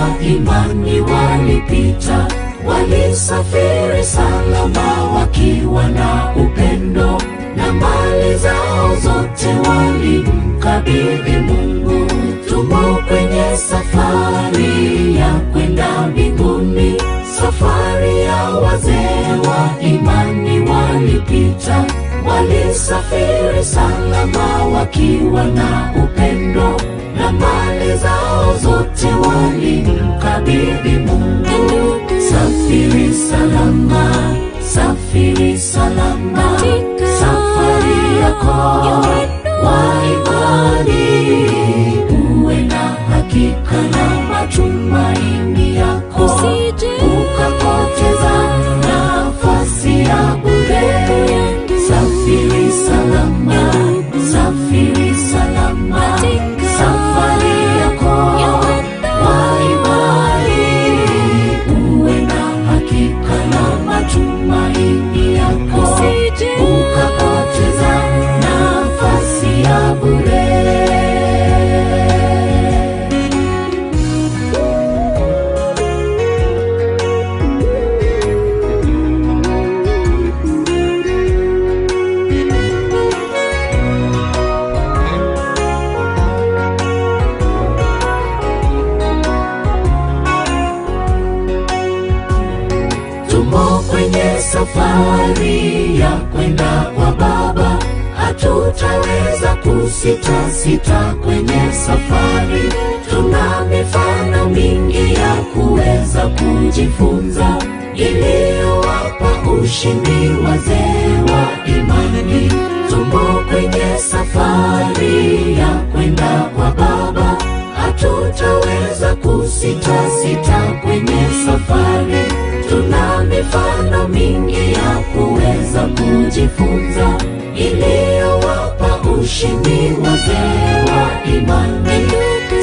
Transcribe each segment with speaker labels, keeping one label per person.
Speaker 1: wa imani walipita, walisafiri salama wakiwa na upendo, na mali zao zote walimkabidhi Mungu. Tumo kwenye safari ya kwenda mbinguni, safari ya wazee wa imani walipita, walisafiri salama wakiwa na upendo, na mali zao zote walimkabidhi Mungu. Safiri salama, safiri salama, safari yako wa imani, uwe na hakika na matumaini yako, ukapoteza nafasi ya bure. Safiri salama, safiri salama, safari yako wa imani, uwe na hakika na matumaini yako, ukapoteza nafasi ya bure. Tumo kwenye safari ya kwenda kwa Baba, hatutaweza kusita sita kwenye safari. Tuna mifano mingi ya kuweza kujifunza, iliyowapa ushindi wazee wa imani. Tumo kwenye safari ya kwenda kwa Baba, hatutaweza kusita sita kwenye safari. Tuna mifano mingi ya kuweza kujifunza, iliyowapa ushindi wazee wa imani.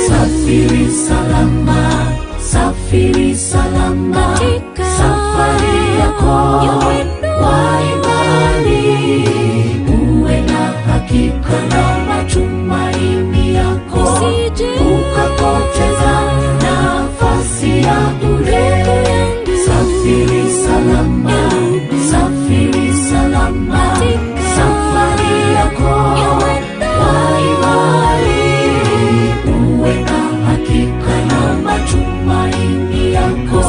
Speaker 1: Safiri salama, safiri salama, safari yako wa imani, uwe na hakika na matumaini yako, ukapoteza nafasi ya bure. Safiri salama, safiri salama, safari yako wa imani, uwe na hakika na matumaini yako,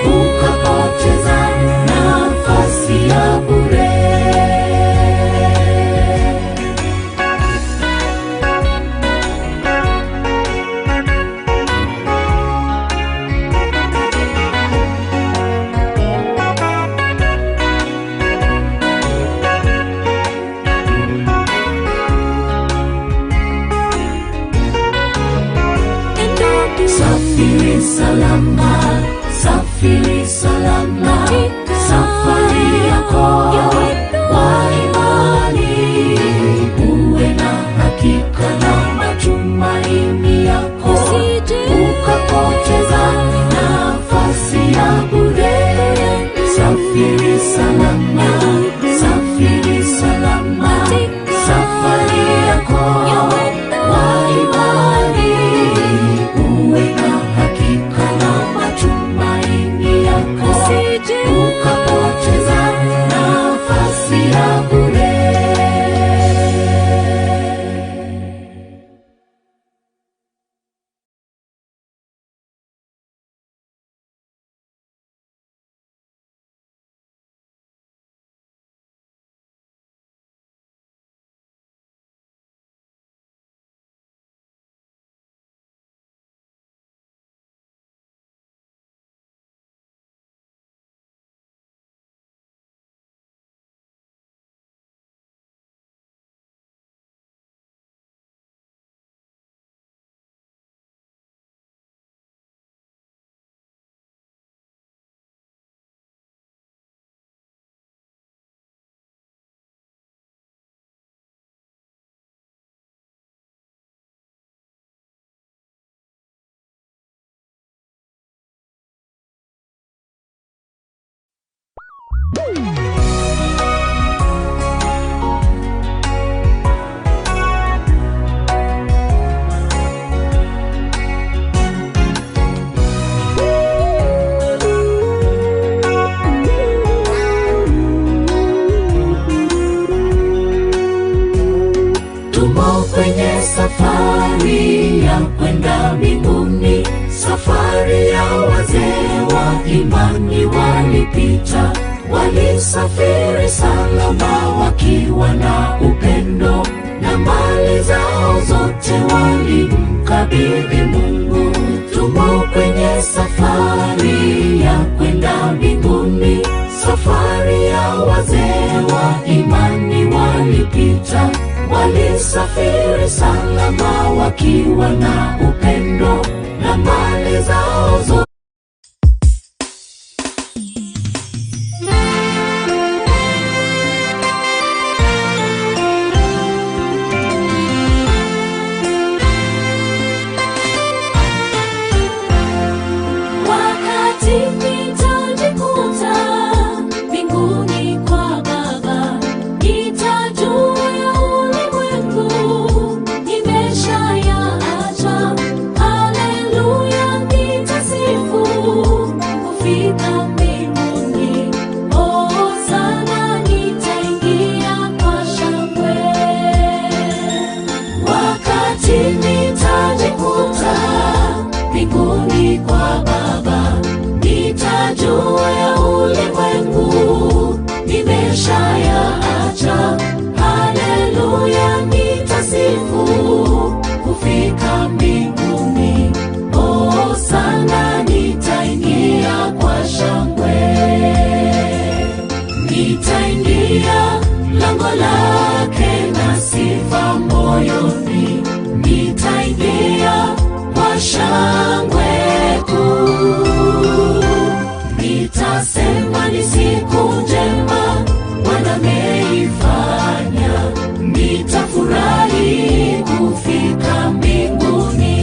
Speaker 1: ukapoteza nafasi ya bure. Safiri salama, safiri salama, safari yako wa imani, uwe na hakika na matumaini yako, ukapoteza nafasi ya bure. Safiri salama, safiri salama, safari yako wa imani, uwe na hakika na matumaini yako, ukapoteza nafasi ya bure. wazee wa imani walipita, walisafiri salama wakiwa na upendo, na mali zao zote walimkabidhi Mungu. Tumo kwenye safari ya kwenda mbinguni, safari ya wazee wa imani walipita, walisafiri salama wakiwa na upendo, na mali zao zote.
Speaker 2: Wakati nitajikuta mbinguni kwa Baba, nitajua ya ulimwengu nimeshayaacha. Haleluya, nitasifu kufika mbinguni. Hosana, nitaingia kwa shangwe.
Speaker 1: Wakati nitajikuta mbinguni kwa Baba, nitajua ya ulimwengu nimeshayaacha. Haleluya, nitasifu kufika mbinguni. Hosana, nitaingia kwa shangwe. Nitaingia lango lake na sifa moyoni, nitaingia kwa shangwe kuu. Nitasema ni siku njema Bwana ameifanya, nitafurahi kufika mbinguni.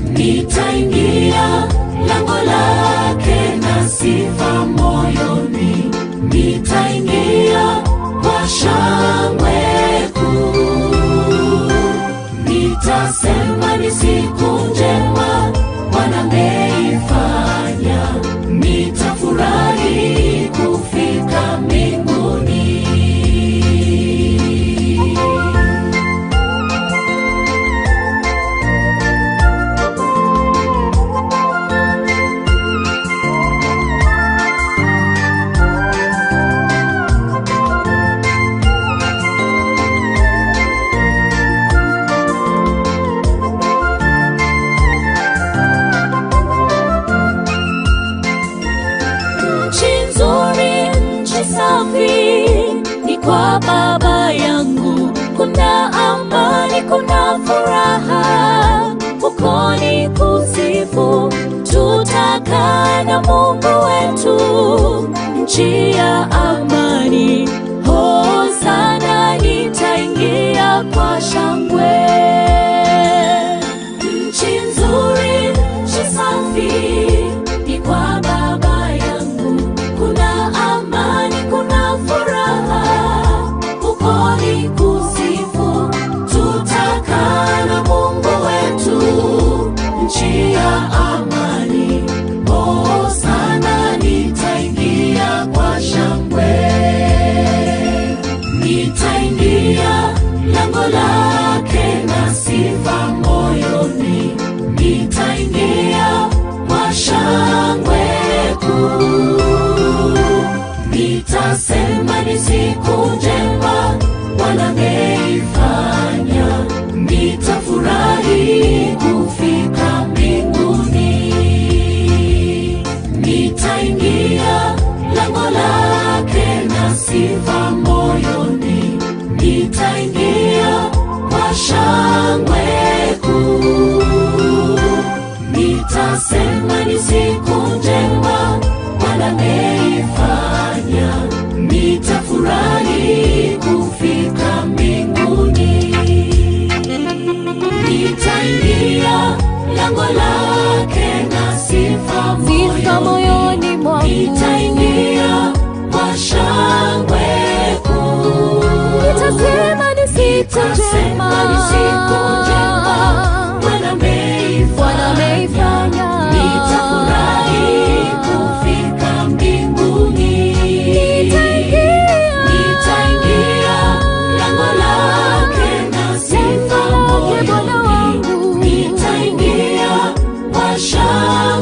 Speaker 1: Nitaingia lango lake na sifa moyoni, nitaingia kwa shangwe kuu. Nitasema ni siku njema Bwana ameifanya, nitafurahi kufika mbinguni.
Speaker 2: Nchi nzuri, nchi safi, ni kwa Baba yangu. Kuna amani, kuna furaha, huko ni kusifu. Tutakaa na Mungu wetu, nchi ya amani. Hosana, nitaingia kwa shangwe. Nchi nzuri, nchi safi, ni kwa Baba yangu. Kuna amani, kuna furaha, huko ni kusifu.
Speaker 1: Tutakaa na Mungu wetu, nchi ya amani. Hosana, nitaingia kwa shangwe. Nitaingia lango lake na sifa moyoni, nitaingia kwa shangwe kuu. Nitasema ni siku njema Bwana ameifanya, nitafurahi kufika mbinguni. Nitaingia lango lake na sifa moyoni, nitaingia kwa shangwe kuu. Nitasema ni siku njema Bwana ameifanya, nitafurahi kufika mbinguni. Nitaingia lango lake na sifa
Speaker 2: Sifa
Speaker 1: moyoni,
Speaker 2: moyoni mwangu,
Speaker 1: nitaingia kwa shangwe kuu.
Speaker 2: nitasema ni siku njema,
Speaker 1: Nitasema ni siku njema Bwana
Speaker 2: Bwana
Speaker 1: ameifanya,
Speaker 2: ameifanya.
Speaker 1: nitafurahi kufika mbinguni.
Speaker 2: Nitaingia
Speaker 1: Nitaingia lango lake na sifa
Speaker 2: Lango lake Bwana
Speaker 1: moyoni,
Speaker 2: wangu.
Speaker 1: nitaingia kwa shangwe.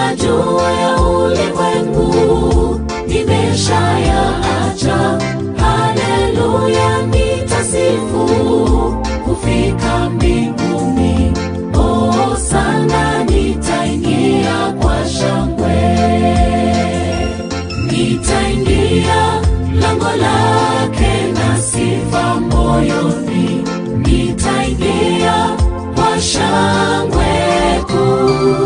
Speaker 1: Najua ya ulimwengu nimeshayaacha. Haleluya, nitasifu kufika mbinguni. Oh, sana nitaingia kwa shangwe. Nitaingia lango lake na sifa moyoni, nitaingia kwa shangwe kuu.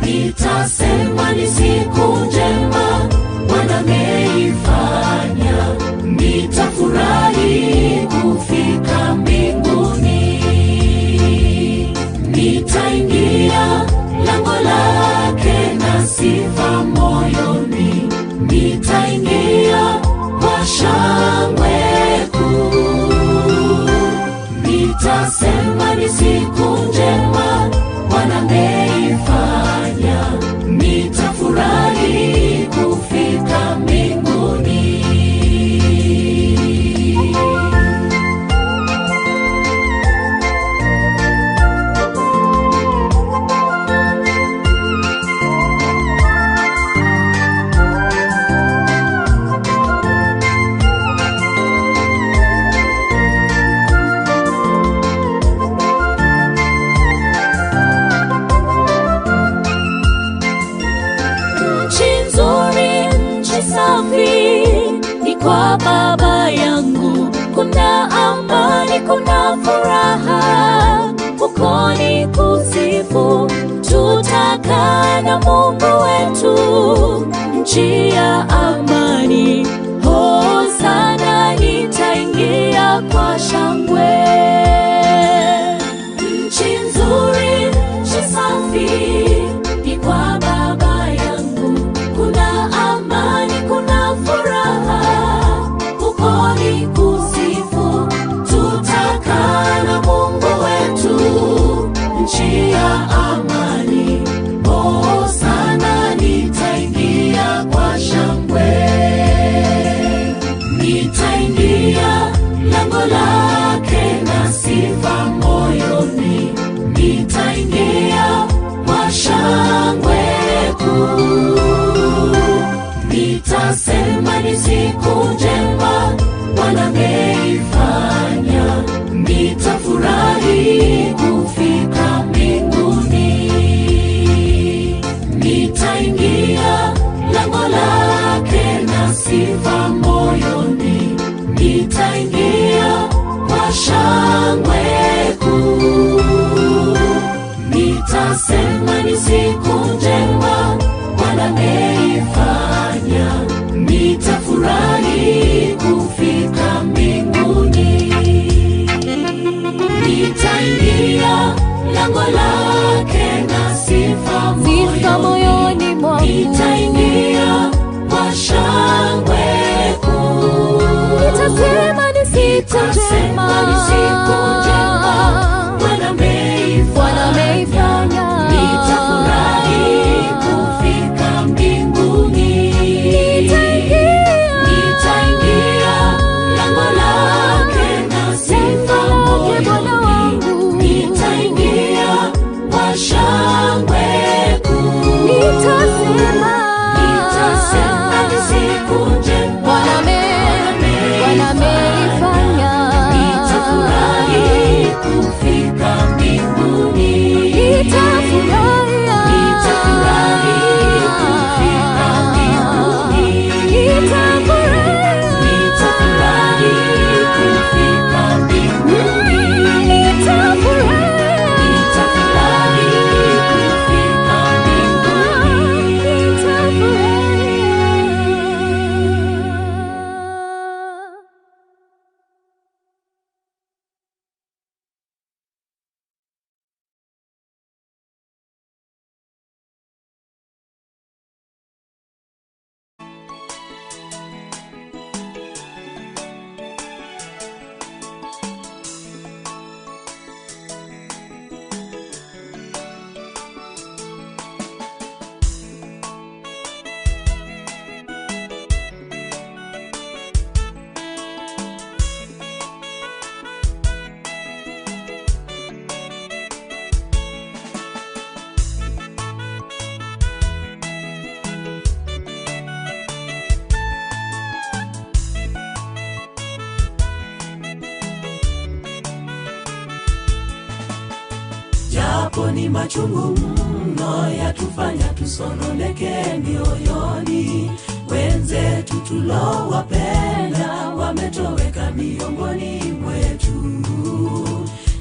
Speaker 1: Nitasema ni siku njema Bwana ameifanya, nitafurahi kufika mbinguni. Nitaingia lango lake na sifa moyoni, nitaingia kwa shangwe kuu. Nitasema ni siku njema Bwana ameifanya, nitafurahi kufika mbinguni.
Speaker 2: Nchi nzuri, nchi safi, ni kwa Baba yangu. Kuna amani, kuna furaha, huko ni kusifu. Tutakaa na Mungu wetu, nchi ya amani. Hosana, nitaingia kwa shangwe. Nchi nzuri, nchi safi, ni kwa Baba yangu. Kuna amani, kuna furaha, huko ni kusifu.
Speaker 1: Tutakaa na Mungu wetu, nchi ya amani. Hosana, nitaingia kwa shangwe. Nitaingia lango lake na sifa moyoni, nitaingia kwa shangwe kuu. Nitasema ni siku njema Bwana ameifanya, nitafurahi kufika mbinguni. Nitaingia lango lake na sifa moyoni, nitaingia kwa shangwe kuu. Nitasema ni siku njema Bwana ameifanya, nitafurahi kufika mbinguni. Nitaingia lango lake na sifa
Speaker 2: Sifa
Speaker 1: moyoni,
Speaker 2: moyoni mwangu,
Speaker 1: nitaingia kwa shangwe kuu.
Speaker 2: nitasema ni siku njema,
Speaker 1: Nitasema ni siku njema Bwana
Speaker 2: Bwana
Speaker 1: ameifanya,
Speaker 2: ameifanya.
Speaker 1: nitafurahi kufika mbinguni.
Speaker 2: Nitaingia
Speaker 1: Nitaingia lango lake na sifa
Speaker 2: lango lake Bwana
Speaker 1: moyoni,
Speaker 2: wangu.
Speaker 1: nitaingia kwa shangwe kuu.
Speaker 2: Nitasema,
Speaker 1: Nitasema ni siku njema
Speaker 2: Bwana ameifanya.
Speaker 1: Nitafurahi Yako ni machungu mno, yatufanya tusononeke mioyoni. Wenzetu tulowapenda wametoweka miongoni mwetu.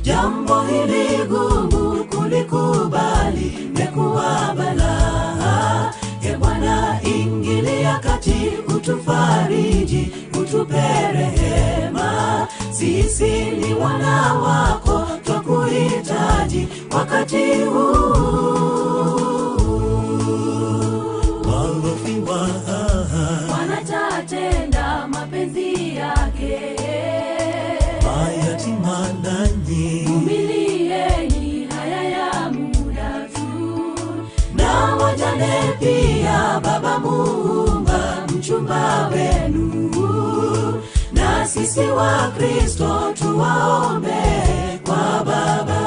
Speaker 1: Jambo hili gumu kulikubali, mekuwa balaa. E Bwana, ingilia kati, utufariji, utupe rehema. Sisi ni wana wako, twakuhitaji wakati huu.
Speaker 3: Walofiwa
Speaker 2: Wanatatenda mapenzi yake.
Speaker 3: Mayatima nanyi,
Speaker 2: Vumilieni haya ya muda tu.
Speaker 1: Na wajane pia, Baba Muumba, mchumba wenu. Na sisi wa Kristo tuwaombe kwa Baba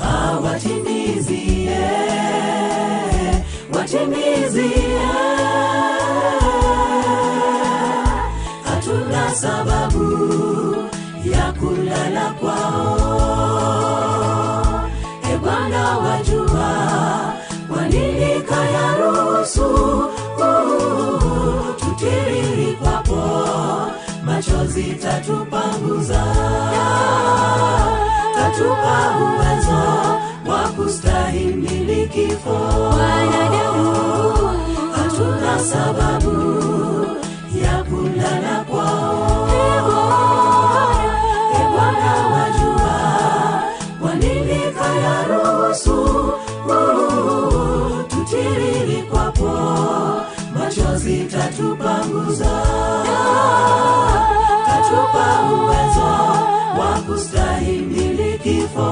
Speaker 1: awatimizie, watimizie. Hatuna sababu ya kulala kwao. E Bwana, wajua kwa nini kayaruhusu tutiririkwapo machozi tatupanguza, tatupa uwezo wa kustahimili kifo.
Speaker 2: Wanadamu,
Speaker 1: Hatuna sababu ya kulala kwao. E Bwana, wajua kwa nini kayaruhusu tutiririkwapo machozi tatupanguza, tatupa uwezo wa kustahimili kifo.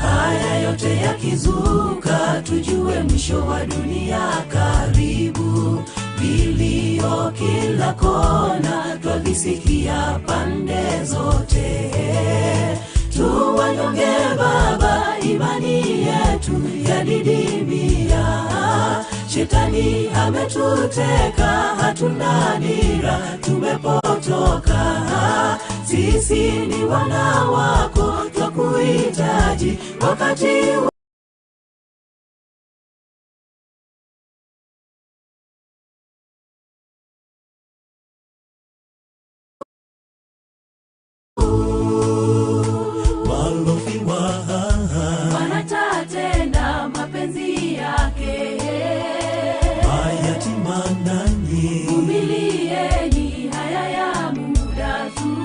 Speaker 1: Haya yote yakizuka, tujue mwisho wa dunia karibu. Vilio kila kona, twavisikia pande zote. Tuwanyonge Baba, imani yetu yadidimia. Shetani ametuteka, hatuna dira, tumepotoka. Sisi ni wana wako, twakuhitaji wakati
Speaker 3: walofiwa
Speaker 2: Wanatatenda mapenzi yake.
Speaker 3: Mayatima nanyi,
Speaker 2: Vumilieni haya ya muda tu.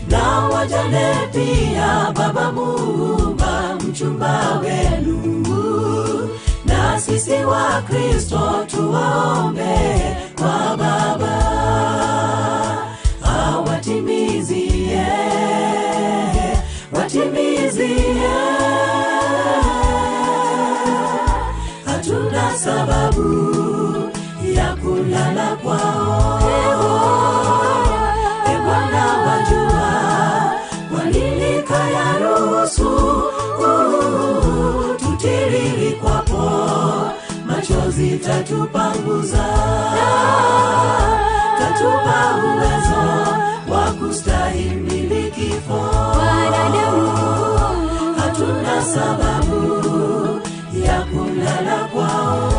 Speaker 1: Na wajane pia, Baba Muumba, mchumba wenu. Na sisi wa Kristo tuwaombe kwa Baba awatimizie, watimizie. Hatuna sababu ya kulala kwao. E Bwana, wajua kwa nini kayaruhusu tutiririkwapo machozi tatupanguza, tatupa uwezo wa kustahimili kifo.
Speaker 2: Wanadamu,
Speaker 1: Hatuna sababu ya kulala kwao.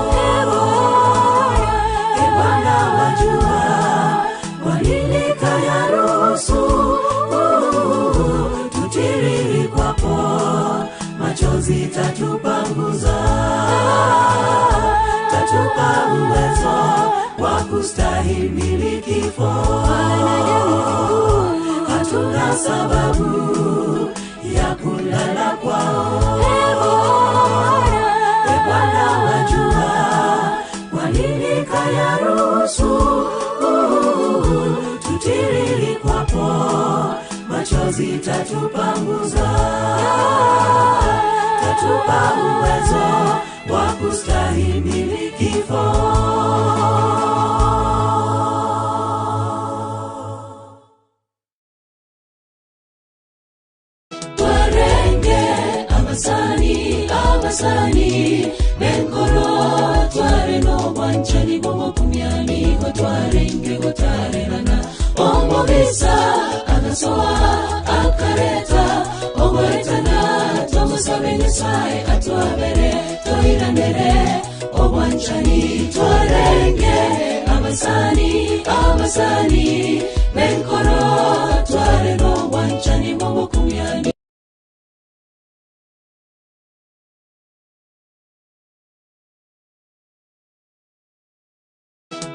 Speaker 1: E Bwana, wajua kwa nini kayaruhusu tutiririkwapo machozi tatupanguza, tatupa uwezo wa kustahimili kifo. Hatuna sababu ya kulala kwao. E Bwana, wajua kwa nini kayaruhusu tutiririkwapo
Speaker 2: kustahimili kifo. Twarenge abasani, abasani benkoro, tware n'obwanchani bw'obukumyani, go twarenge gotarerana. Omubisa agasoa akareta ogoretana, twamusabe Nyasaye atwabere, toiranere obwanchani. Twarenge abasani, abasani benkoro, tware n'obwanchani bw'obukumyani.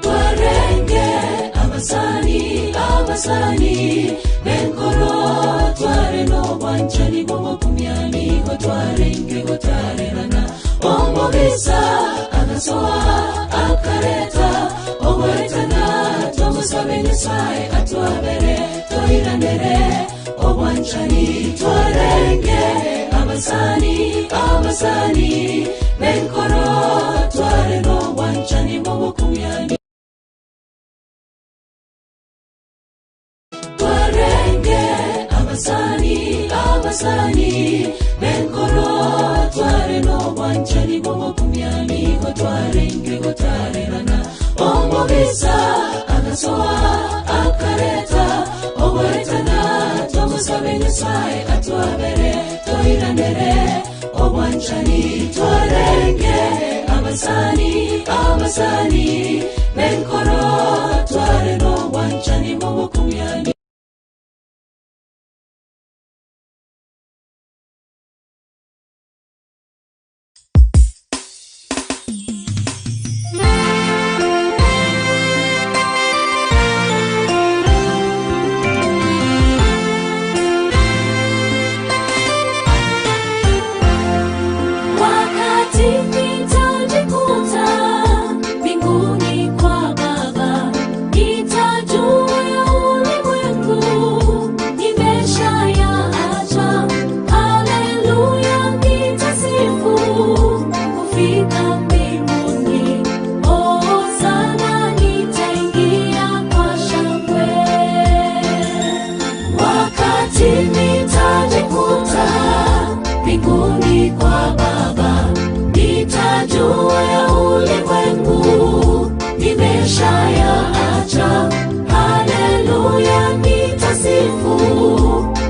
Speaker 2: Twarenge abasani, abasani benkoro, tware n'obwanchani bw'obukumyani, go twarenge gotarerana. Omubisa agasoa akareta ogoretana, twamusabe Nyasaye atwabere, toiranere obwanchani. Twarenge abasani, abasani benkoro, tware n'obwanchani bw'obukumyani. Twarenge abasani, abasani benkoro, tware n'obwanchani bw'obukumyani, go twarenge gotarerana. Omubisa agasoa akareta ogoretana, twamusabe Nyasaye atwabere, toiranere obwanchani. Twarenge abasani, abasani benkoro, tware n'obwanchani bw'obukumyani.
Speaker 1: Wakati nitajikuta mbinguni kwa Baba, nitajua ya ulimwengu nimeshayaacha. Haleluya, nitasifu kufika mbinguni. Hosana, nitaingia kwa shangwe.
Speaker 2: Wakati nitajikuta mbinguni kwa Baba, nitajua ya ulimwengu nimeshayaacha. Haleluya, nitasifu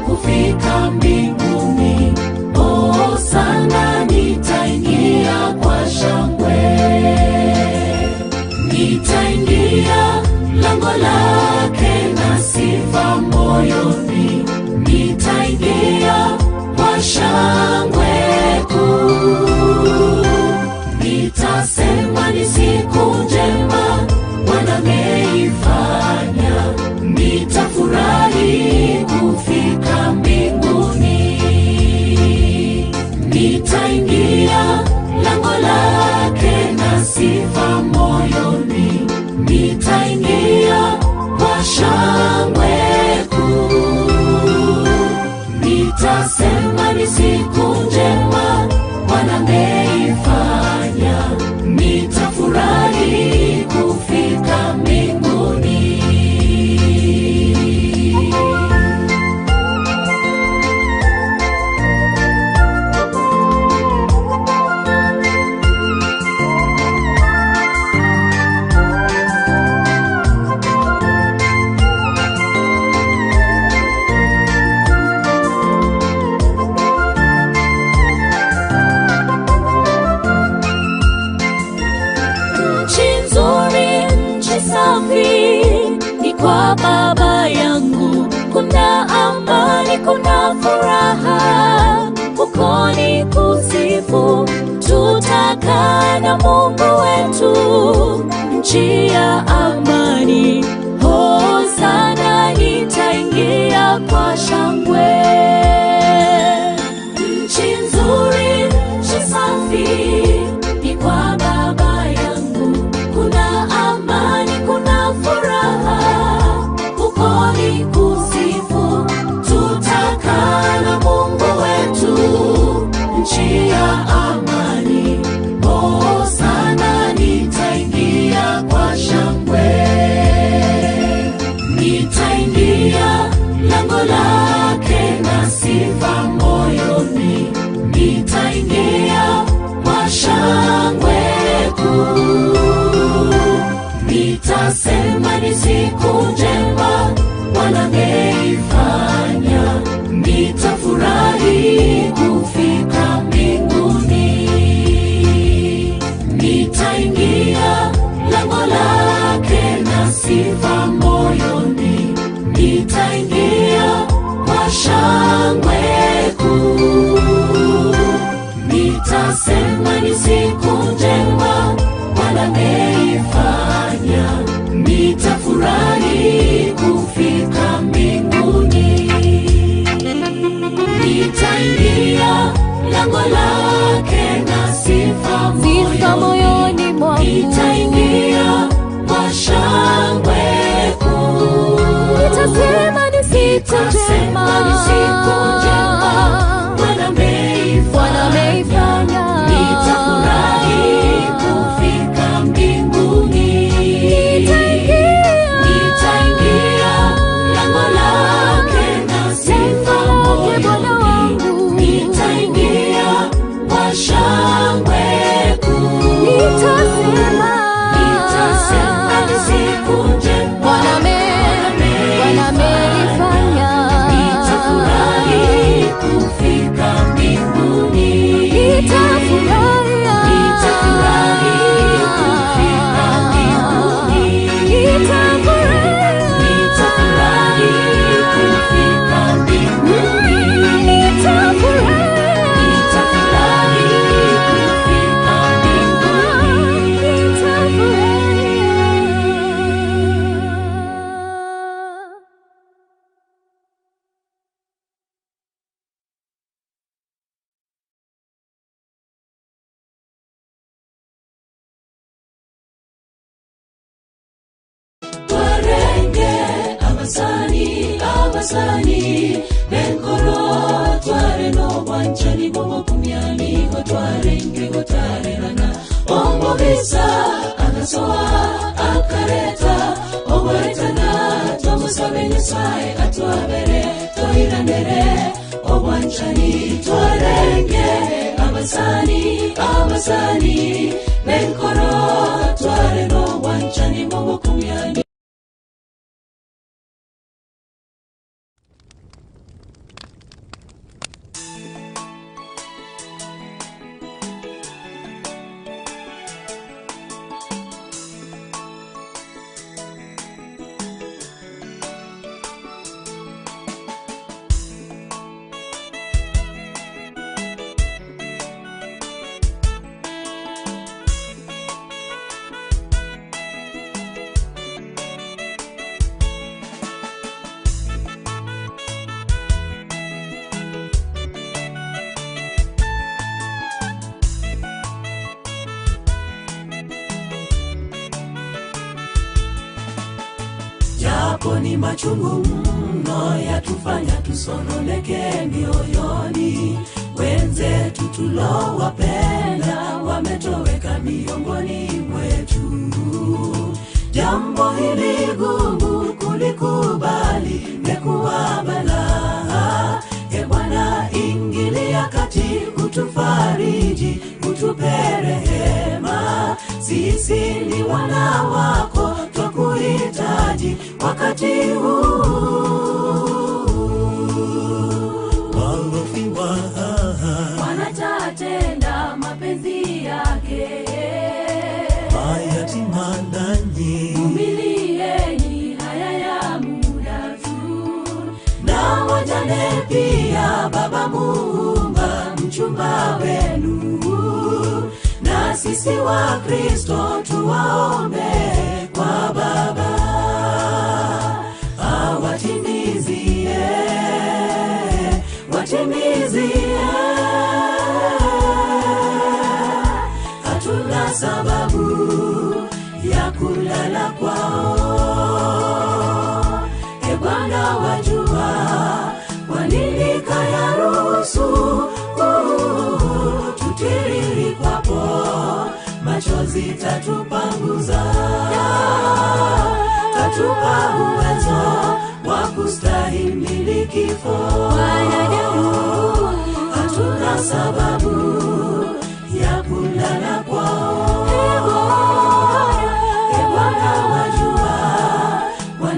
Speaker 2: kufika mbinguni. Hosana, nitaingia kwa shangwe. Nitaingia lango lake na sifa moyoni, nitaingia kwa shangwe kuu. Nitasema ni siku njema Bwana ameifanya, nitafurahi kufika mbinguni. Nitaingia lango lake na sifa moyoni, nitaingia kwa shangwe kuu. Nitasema ni siku njema Bwana ameifanya, nitafurahi kufika mbinguni.
Speaker 1: Nchi nzuri, nchi safi, ni kwa Baba yangu. Kuna amani, kuna furaha, huko ni kusifu. Tutakaa na Mungu wetu, nchi ya amani. Hosana, nitaingia kwa shangwe. Nchi nzuri, nchi safi, ni kwa Baba yangu. Kuna amani, kuna furaha, huko ni kusifu.
Speaker 2: Tutakaa na Mungu wetu, nchi ya amani. Oh, siku njema Bwana ameifanya, nitafurahi kufika mbinguni. Nitaingia lango lake na sifa moyoni, nitaingia kwa shangwe kuu. Nitasema ni siku njema Bwana ameifanya, nitafurahi kufika mbinguni. Nitaingia lango lake na sifa
Speaker 1: Sifa
Speaker 2: moyoni,
Speaker 1: moyoni mwangu.
Speaker 2: Nitaingia kwa shangwe kuu.
Speaker 1: Nitasema ni siku njema.
Speaker 2: Nitasema ni siku njema Bwana
Speaker 1: Bwana
Speaker 2: ameifanya,
Speaker 1: ameifanya.
Speaker 2: Nitafurahi kufika mbinguni.
Speaker 1: Nitaingia.
Speaker 2: Nitaingia lango lake na sifa
Speaker 1: Lango lake Bwana
Speaker 2: moyoni,
Speaker 1: wangu.
Speaker 2: Nitaingia kwa shangwe kuu.
Speaker 1: Nitasema.
Speaker 2: Nitasema ni siku njema
Speaker 1: Bwana Bwana ameifanya.
Speaker 2: Nitafurahi kufika mbinguni.
Speaker 1: Nitafurahia.
Speaker 2: Nitafurahi kufika mbinguni.
Speaker 1: Nitafurahia.
Speaker 2: Nitafurahi kufika mbinguni.
Speaker 1: Nitafurahia.
Speaker 2: Nitafurahi kufika mbinguni.
Speaker 1: Nitafurahia.
Speaker 2: Twarenge abasani abasani benkoro tware n'obwanchani bw'obukumyani gotwarenge gotarerana omubisa agasoa akareta obweretana twamusabe Nyasaye atwabere twahiranere obwanchani twarenge abasani abasani benkoro tware n'obwanchani bw'obukumyani. Japo ni machungu mno yatufanya tusononeke mioyoni, wenzetu tulowapenda wametoweka miongoni mwetu. Jambo hili gumu kulikubali, mekuwa balaa. E Bwana, ingilia kati, utufariji, utupe rehema. Sisi ni wana wako, twakuhitaji wakati huu.
Speaker 3: Walofiwa
Speaker 2: Wanatatenda mapenzi yake,
Speaker 3: mayatima nanyi
Speaker 2: vumilieni haya ya muda tu, na wajane pia. Baba Muumba, mchumba wenu, na sisi wa Kristo tuwaombe kwa Baba awatimizie, watimizie. Hatuna sababu ya kulala kwao. E Bwana, wajua kwa nini kayaruhusu tutiririkwapo machozi tatupanguza, tatupa uwezo wa kustahimili kifo. Hatuna sababu ya kulala kwao. E Bwana, wajua kwa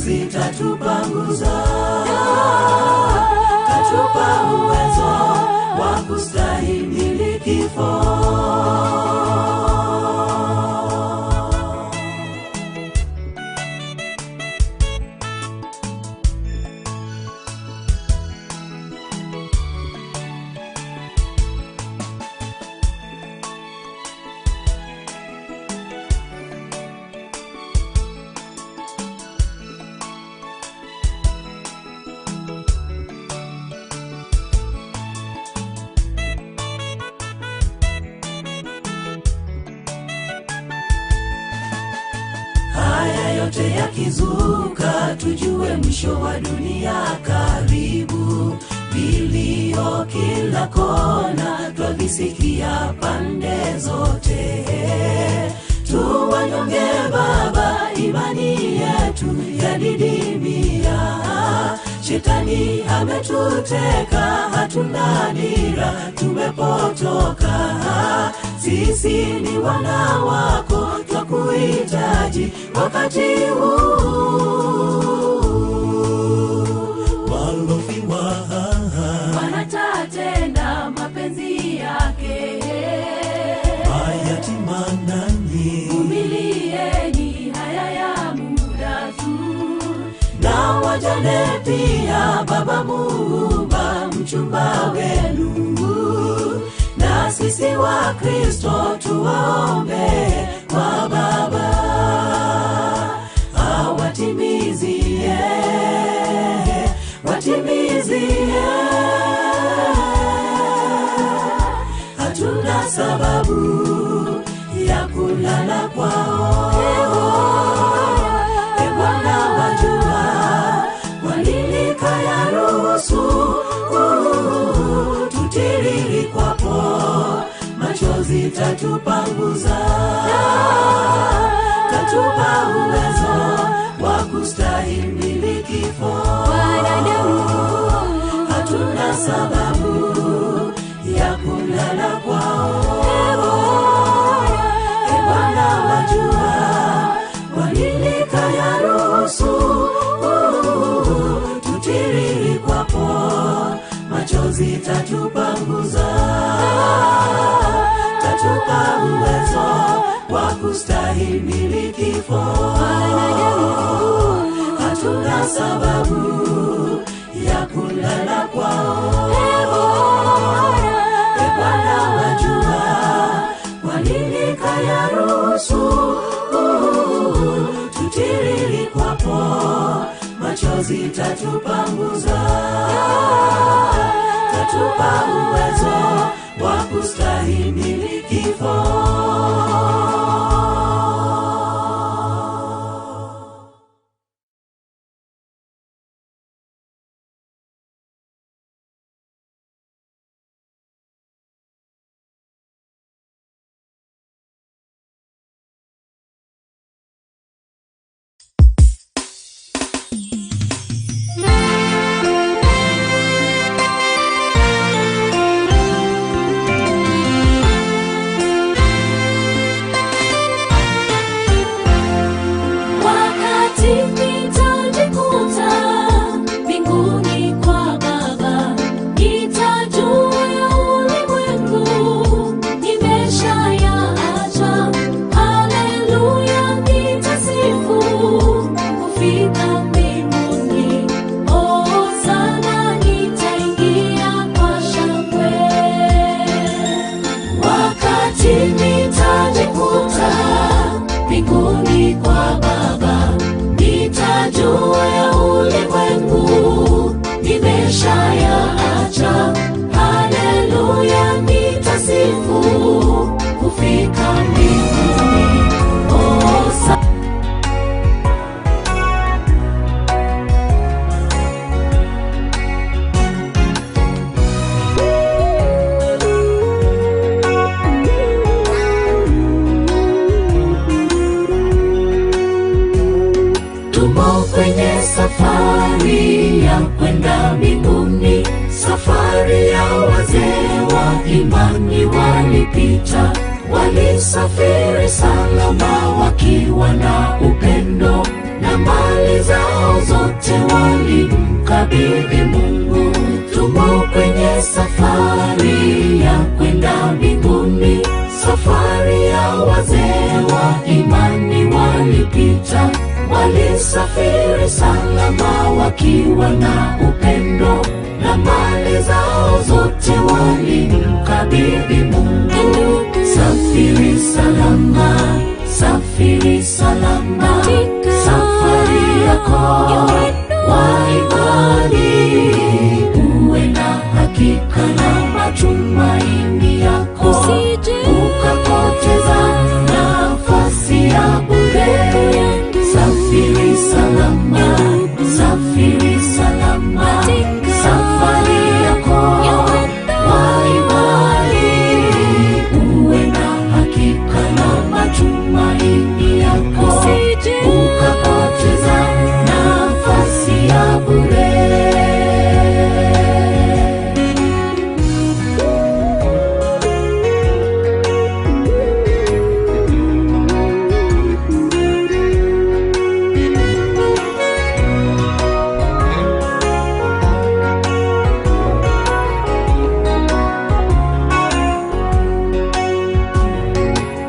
Speaker 3: Machozi tatupanguza, tatupa uwezo wa kustahimili kifo. Haya yote yakizuka, tujue mwisho wa dunia karibu. Vilio kila kona, twavisikia pande zote. Tuwanyonge Baba, imani yetu yadidimia. Shetani ametuteka, hatuna dira, tumepotoka. Sisi ni wana wako, twakuhitaji wakati huu. Walofiwa
Speaker 2: Wanatatenda mapenzi yake.
Speaker 3: Mayatima nanyi,
Speaker 2: Vumilieni haya ya muda tu.
Speaker 3: Na wajane pia, Baba Muumba mchumba wenu. Na sisi wa Kristo tuwaombe kwa Baba awatimizie, watimizie. Hatuna sababu ya kulala kwao. E Bwana, wajua kwa nini kayaruhusu tutiririkwapo, machozi tatupanguza, tatupa uwezo wa kustahimili kifo. Hatuna sababu ya kulala kwao. E Bwana, wajua kwa nini kayaruhusu tutiririkwapo, machozi tatupanguza, tatupa uwezo wa kustahimili kifo. Hatuna sababu ya kulala kwao. E Bwana, wajua kwa nini kayaruhusu tutiririkwapo, machozi tatupanguza, tatupa uwezo wa kustahimili kifo.
Speaker 2: Wakati nitajikuta mbinguni kwa Baba, nitajua ya ulimwengu nimeshayaacha. Haleluya, nitasifu kufika mbinguni. Hosana, nitaingia kwa shangwe. Wakati nitajikuta mbinguni kwa Baba, nitajua ya ulimwengu nimeshayaacha. Haleluya, nitasifu kufika mbinguni. Hosana. Tumo kwenye safari ya kwenda mbinguni, safari ya wazee wa imani walipita, walisafiri salama wakiwa na upendo na mali zao.
Speaker 1: Walimkabidhi Mungu. Tumo kwenye safari ya kwenda mbinguni, safari ya wazee wa imani walipita, walisafiri salama wakiwa na upendo, na mali zao zote walimkabidhi Mungu. Safiri salama, safiri salama, safari yako wa imani, uwe na hakika na matumaini yako, ukapoteza nafasi ya bure. Safiri salama, safiri salama, safari yako wa imani, uwe na hakika na matumaini yako, ukapoteza nafasi ya bure.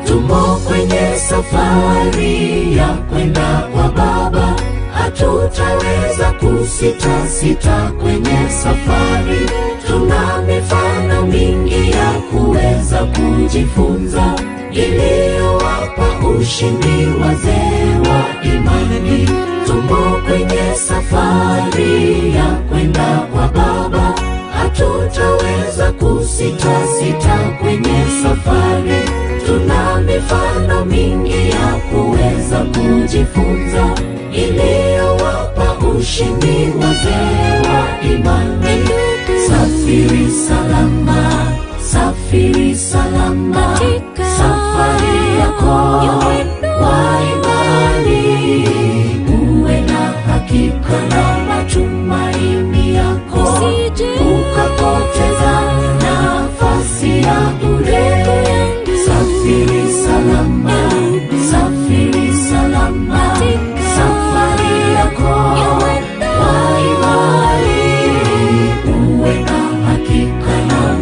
Speaker 1: Tumo kwenye safari ya kwenda kwa Baba, hatutaweza kusita sita kwenye safari. Tuna mifano mingi ya kuweza kujifunza, iliyowapa ushindi wazee wa imani. Tumo kwenye safari ya kwenda kwa Baba, hatutaweza kusita sita kwenye safari. Tuna mifano mingi ya kuweza kujifunza, iliyowapa ushindi wazee wa imani. Safiri salama, safiri salama, safari yako wa imani, uwe na hakika na matumaini yako, ukapoteza nafasi ya bure. Safiri salama, safiri salama, safari yako wa imani, uwe na hakika na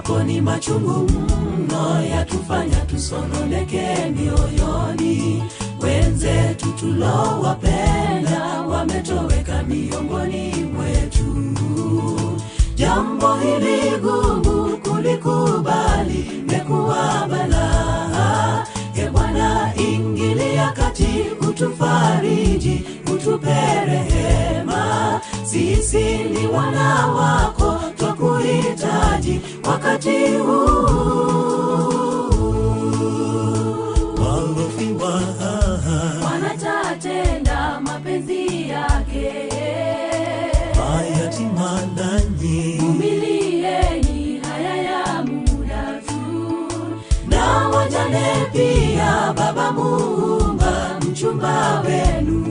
Speaker 3: Yako ni machungu mno, yatufanya tusononeke mioyoni. Wenzetu tulowapenda wametoweka miongoni mwetu. Jambo hili gumu kulikubali, mekuwa balaa. E Bwana, ingilia kati, utufariji, utupe rehema. Sisi ni wana wako, twakuhitaji wakati huu.
Speaker 2: Walofiwa
Speaker 1: Wanatatenda mapenzi yake.
Speaker 2: Mayatima nanyi
Speaker 1: Vumilieni haya ya muda tu.
Speaker 3: Na wajane pia, Baba Muumba, mchumba wenu.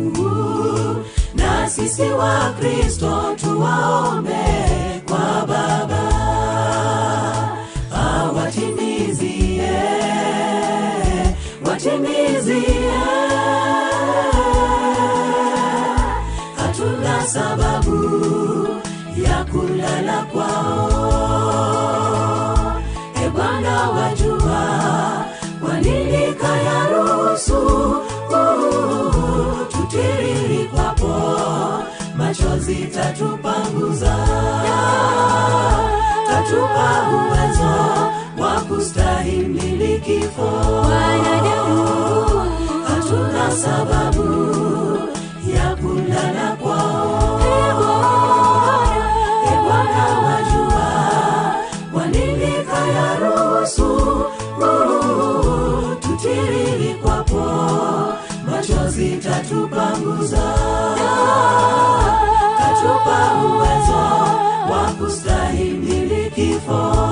Speaker 3: Na sisi wa Kristo tuwaombe kwa Baba, awatimizie, watimizie. Hatuna sababu ya kulala kwao. E Bwana, wajua kwa nini kayaruhusu tutiririkwapo, machozi tatupanguza, tatupa uwezo wa kustahimili kifo. Hatuna sababu ya kulala kwao. E Bwana, wajua kwa nini kayaruhusu tutiririkwapo, machozi tatupanguza, tatupa uwezo wa kustahimili kifo.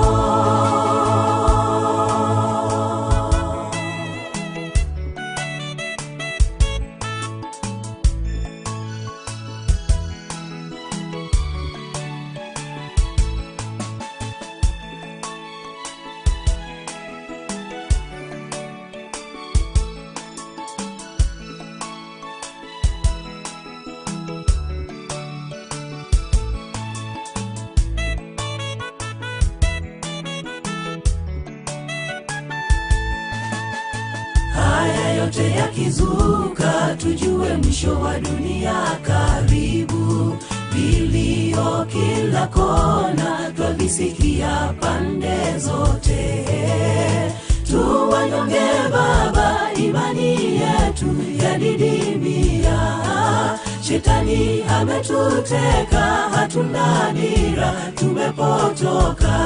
Speaker 3: Haya yote yakizuka, tujue mwisho wa dunia karibu. Vilio kila kona, twavisikia pande zote. Tuwanyonge Baba, imani yetu yadidimia. Shetani ametuteka, hatuna dira, tumepotoka.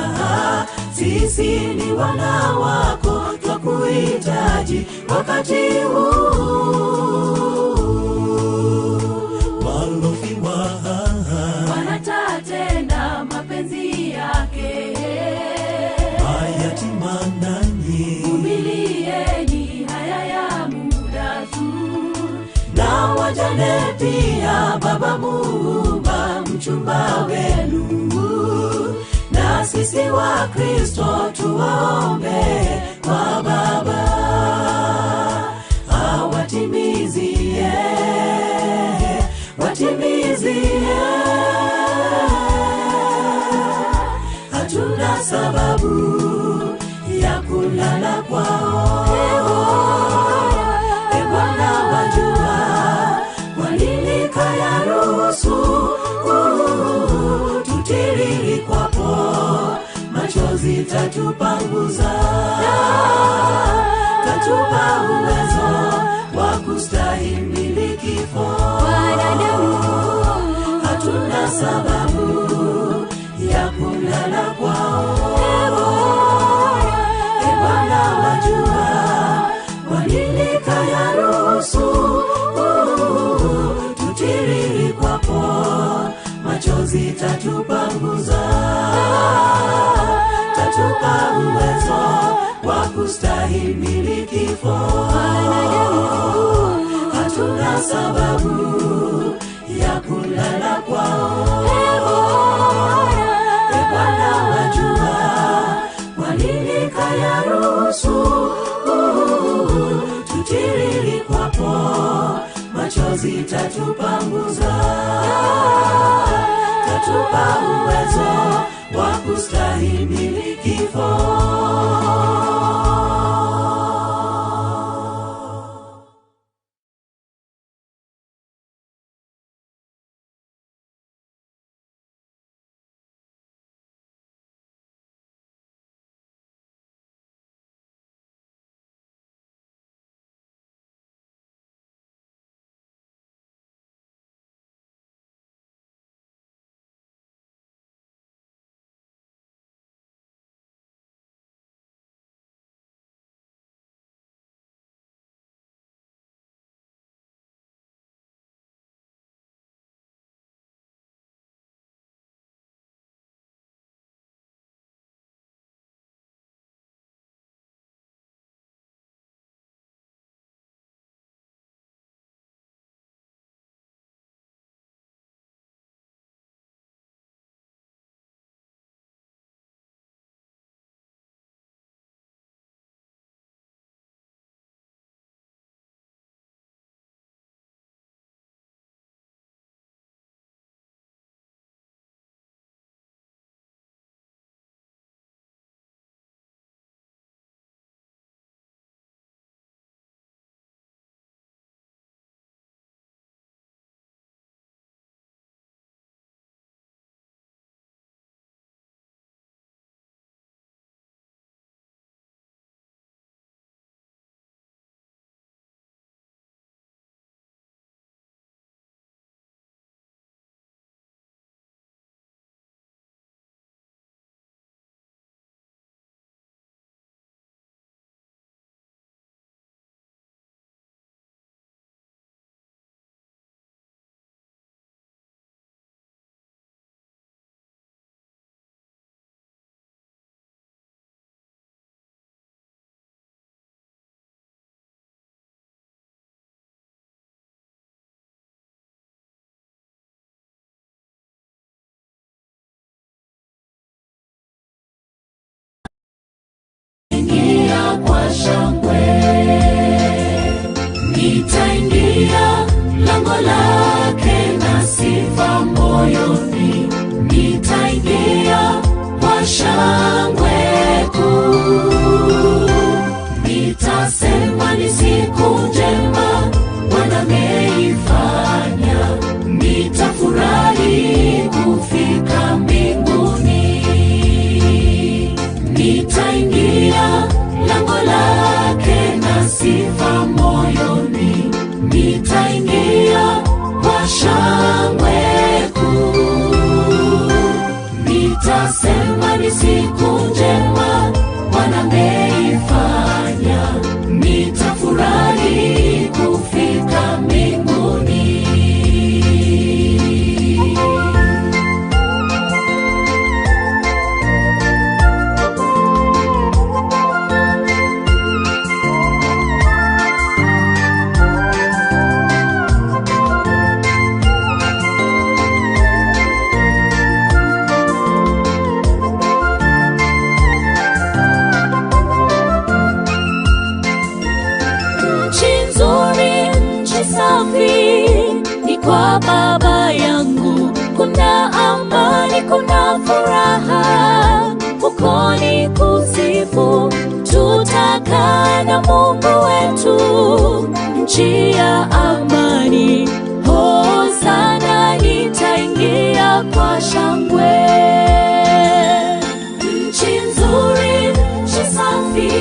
Speaker 3: Sisi ni wana wako, twakuhitaji wakati huu.
Speaker 2: Walofiwa
Speaker 1: Wanatatenda mapenzi yake.
Speaker 2: Mayatima nanyi
Speaker 1: Vumilieni haya ya muda tu.
Speaker 3: Na wajane pia, Baba Muumba, mchumba wenu. Na sisi wa Kristo tuwaombe kwa Baba, awatimizie, watimizie. Hatuna sababu ya kulala kwao. E Bwana, wajua kwa nini kayaruhusu tutiririkwapo, machozi tatupanguza, tatupa uwezo wa kustahimili kifo. Hatuna sababu ya kulala kwao. E Bwana, wajua kwa nini kayaruhusu tutiririkwapo, machozi tatupanguza, tatupa uwezo wa kustahimili kifo. Hatuna sababu ya kulala kwao. E Bwana, wajua kwa nini kayaruhusu tutiririkwapo, machozi tatupanguza, tatupa uwezo wa kustahimili kifo. kifo. Ingia kwa shangwe, nitaingia lango lake na sifa moyoni, nitaingia kwa shangwe kuu, nitasema ni siku njema Bwana ameifanya, nitafurahi kufika mbinguni. Nitaingia lango lake na sifa moyoni, nitaingia kwa shangwe kuu, nitasema ni siku njema Bwana ameifanya, nitafurahi kufika mbinguni.
Speaker 2: Nchi nzuri, nchi safi, ni kwa Baba yangu. Kuna amani, kuna furaha, huko ni kusifu. Tutakaa na Mungu wetu, nchi ya amani. Hosana, nitaingia kwa shangwe. Nchi nzuri, nchi safi,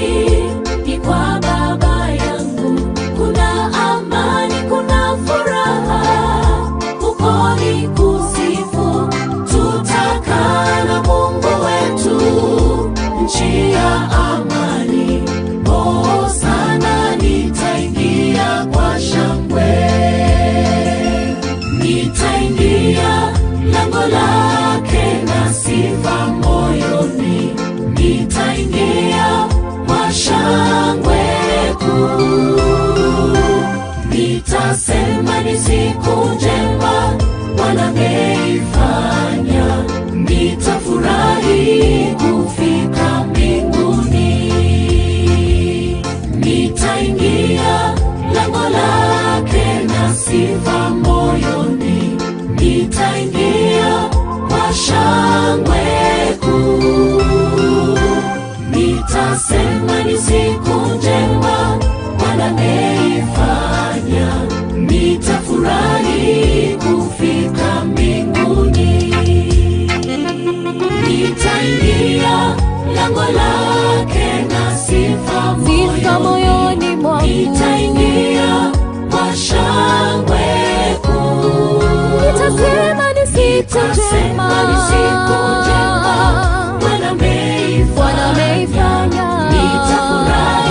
Speaker 2: ni kwa Baba yangu. Kuna amani, kuna furaha, huko ni kusifu.
Speaker 3: Tutakaa na Mungu wetu, nchi ya amani. Hosana, nitaingia kwa shangwe, nitaingia lango lake na sifa moyoni, nitaingia kwa shangwe kuu, nitasema ni siku njema Bwana ameifanya, nitafurahi kufika mbinguni. Nitaingia lango lake na sifa moyoni, nitaingia kwa shangwe kuu, siku njema Bwana ameifanya, nitafurahi kufika mbinguni. Nitaingia lango lake na sifa
Speaker 2: Sifa
Speaker 3: moyoni,
Speaker 2: moyoni mwangu.
Speaker 3: nitaingia kwa shangwe kuu.
Speaker 2: Nitasema ni siku njema.
Speaker 3: Nitasema ni siku njema Bwana
Speaker 2: Bwana
Speaker 3: ameifanya,
Speaker 2: ameifanya.
Speaker 3: nitafurahi.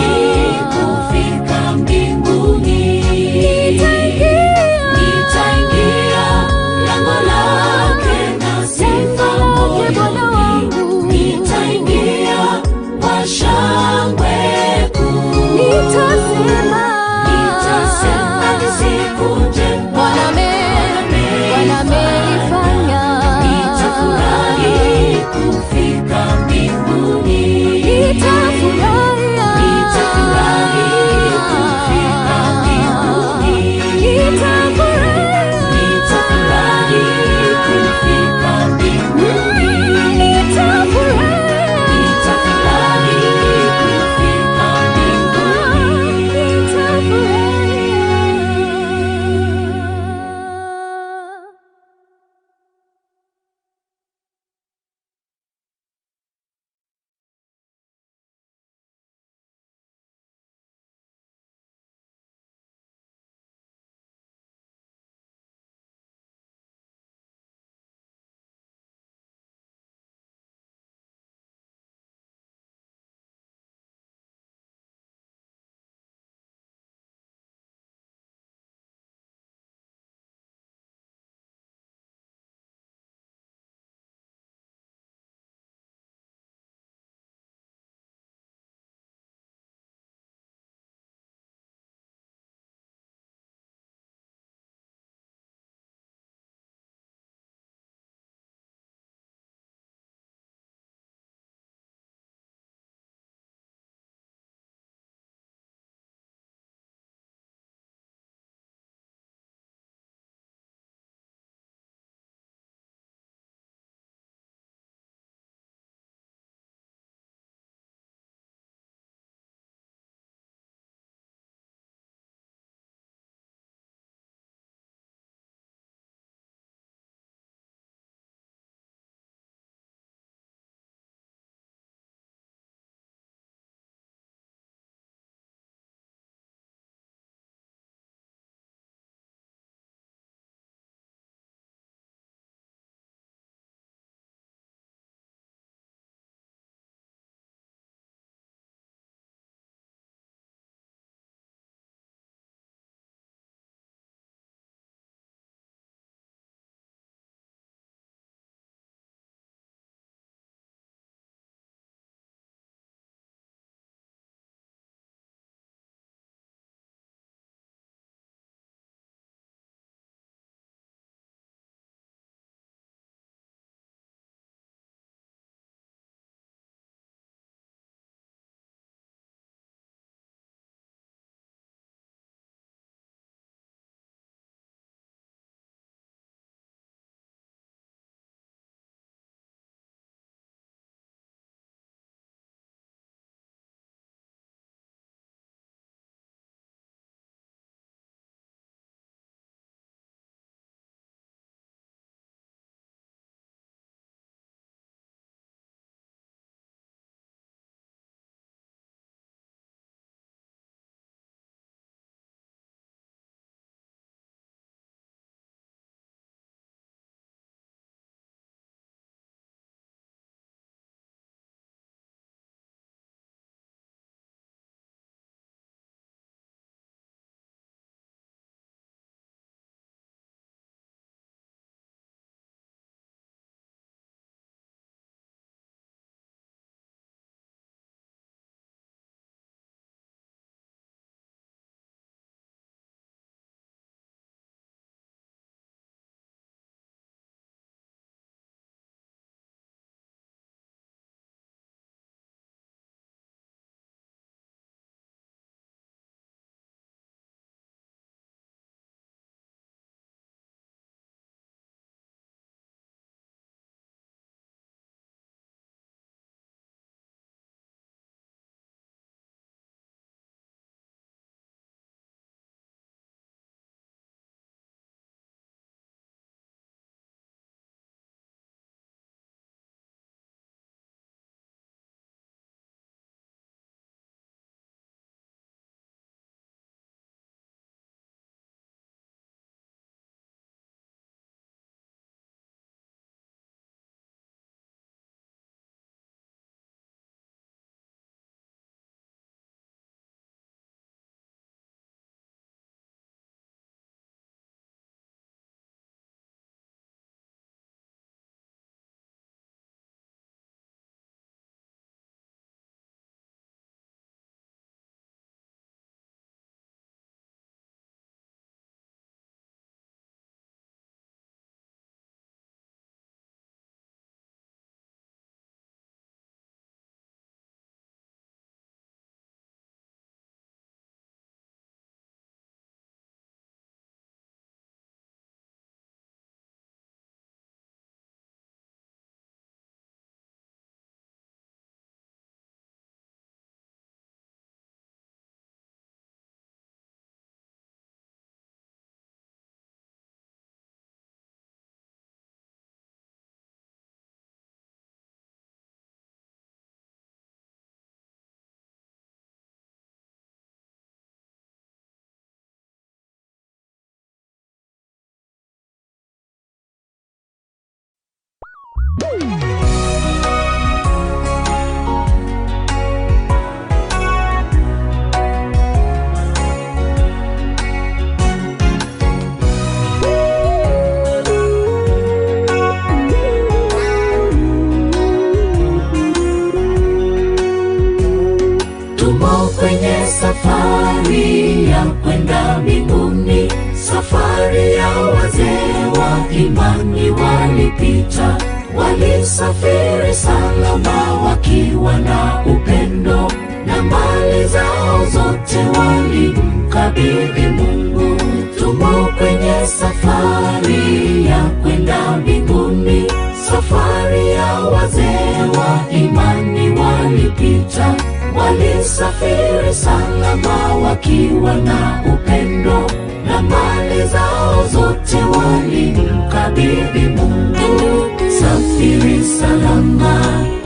Speaker 1: Tumo kwenye safari ya kwenda mbinguni, safari ya wazee wa imani walipita, walisafiri salama wakiwa na upendo, na mali zao zote walimkabidhi Mungu. Tumo kwenye safari ya kwenda mbinguni, safari ya wazee wa imani walipita, walisafiri salama wakiwa na upendo, na mali zao zote walimkabidhi Mungu. Safiri salama,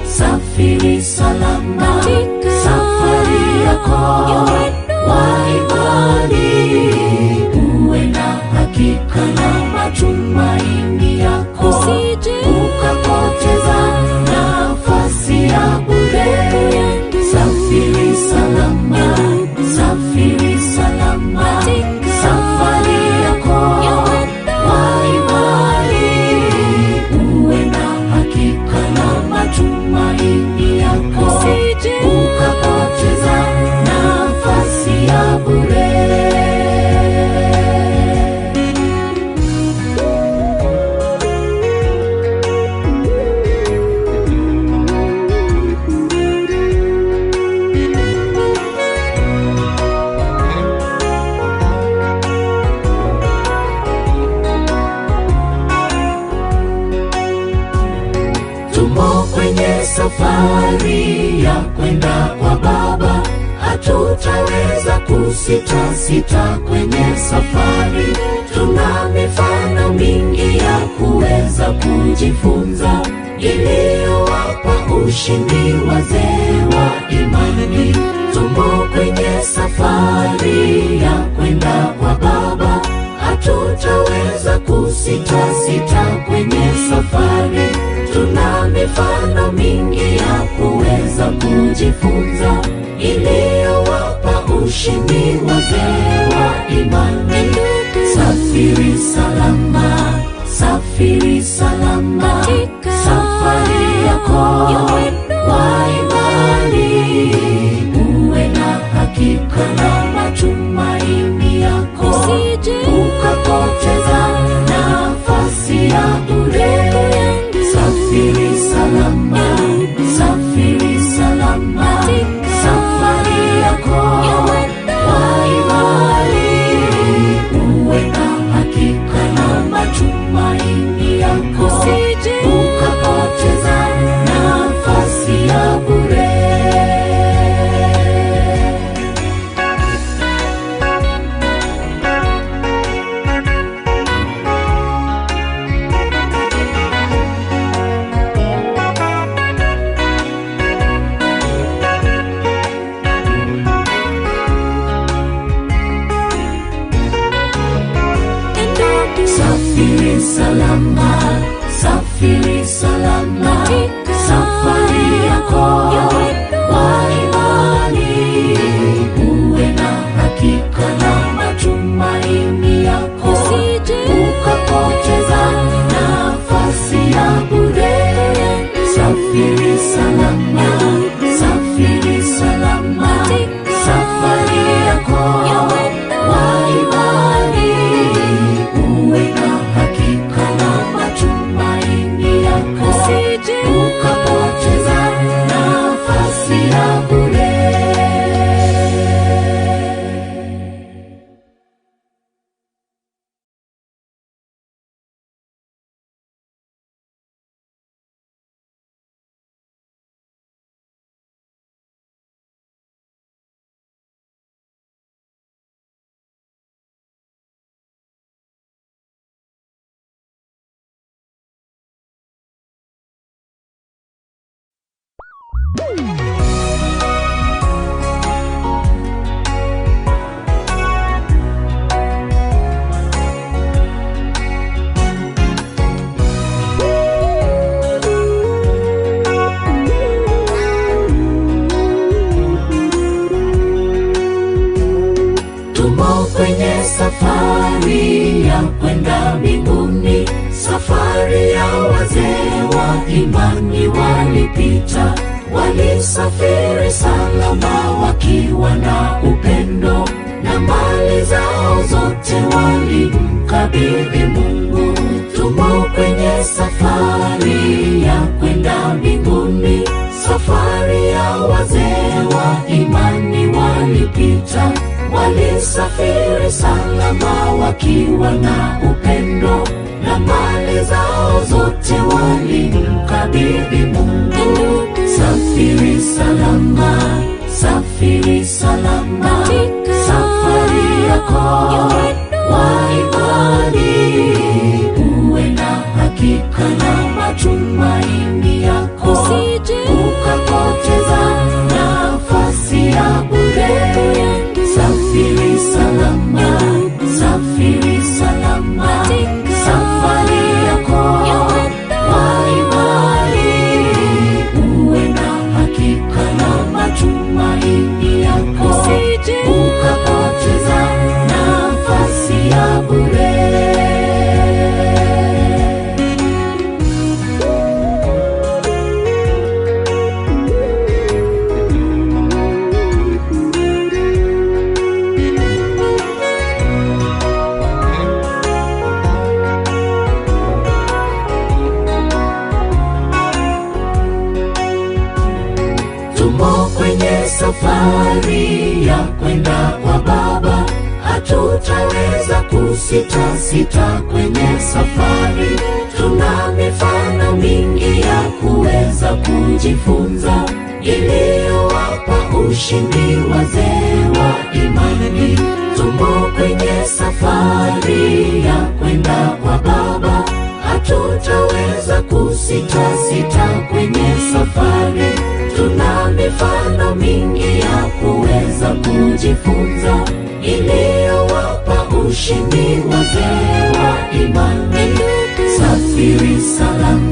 Speaker 1: safiri salama, safari yako wa imani, uwe na hakika na matumaini yako, ukapoteza nafasi ya bure. Safiri salama, safiri salama, safari yako wa imani, uwe na hakika na matumaini yako, ukapoteza nafasi ya bure. Tumo kwenye safari ya kwenda kwa Baba, hatutaweza kusita sita kwenye safari. Tuna mifano mingi ya kuweza kujifunza, iliyowapa ushindi wazee wa imani. Tumo kwenye safari ya kwenda kwa Baba, hatutaweza kusita sita kwenye safari. Tuna mifano mingi ya kuweza kujifunza, iliyowapa ushindi wazee wa imani. Safiri salama, safiri salama, safari yako wa imani, uwe na hakika na matumaini yako, ukapoteza nafasi ya bure. Safiri salama, safiri salama, safari yako wa imani, uwe na hakika na matumaini yako, ukapoteza nafasi ya bure. Safiri salama, safiri salama, safari yako wa imani, uwe na hakika na matumaini yako, ukapoteza nafasi ya bure. Safiri salama, safiri salama, safari yako wa imani, uwe na hakika na kwenye safari ya kwenda mbinguni, safari ya wazee wa imani walipita, walisafiri salama wakiwa na upendo, na mali zao zote walimkabidhi Mungu. Tumo kwenye safari ya kwenda mbinguni, safari ya wazee wa imani walipita, walisafiri salama wakiwa na upendo, na mali zao zote walimkabidhi Mungu. Safiri salama, safiri salama,
Speaker 2: Katika
Speaker 1: safari yako wa imani, uwe na hakika na matumaini yako,
Speaker 2: Usije
Speaker 1: ukapoteza nafasi ya bure. Safiri salama, safiri salama,
Speaker 2: Katika
Speaker 1: safari yako wa imani, uwe na hakika na matumaini yako,
Speaker 2: Usije
Speaker 1: ukapoteza nafasi ya bure. Tumo kwenye safari ya kwenda kwa Baba, hatutaweza kusita sita kwenye safari. Tuna mifano mingi ya kuweza kujifunza iliyowapa ushindi wazee wa imani. Tumo kwenye safari ya kwenda kwa Baba, hatutaweza kusita sita kwenye safari. Tuna mifano mingi ya kuweza kujifunza iliyowapa ushindi wazee wa imani. Safiri salama.